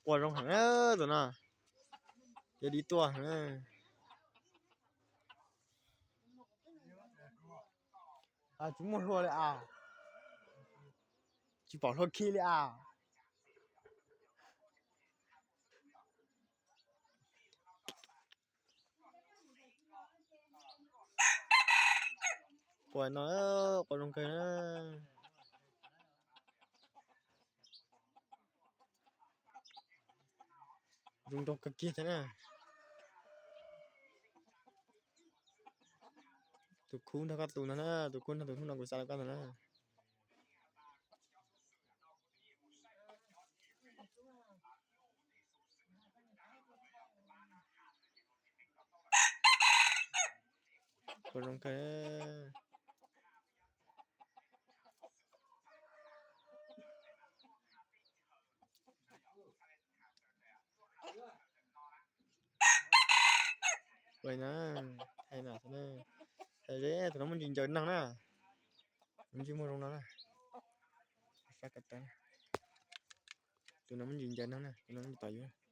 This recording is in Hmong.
Quaj zoo heev na tus no. Yog dib tuaj heev na. Tsis muaj hlua li as. Tsis pom hlua khi li as. Quaj no, quaj zoo kawg na. Zoo nraug kawg kiag thiab na. Tus khub nrog koj tus ntag na, tus khub nrog tus hnub no kuv xa rau koj ntag na. Quaj zoo kawg. Ua li na, thaij na, thaij ze, tus no muaj ntsis ncaws neeg na. Tus no muaj zoo no na. Tus no muaj ntsis ncaws neeg na, tus no muaj ntsis tom yus.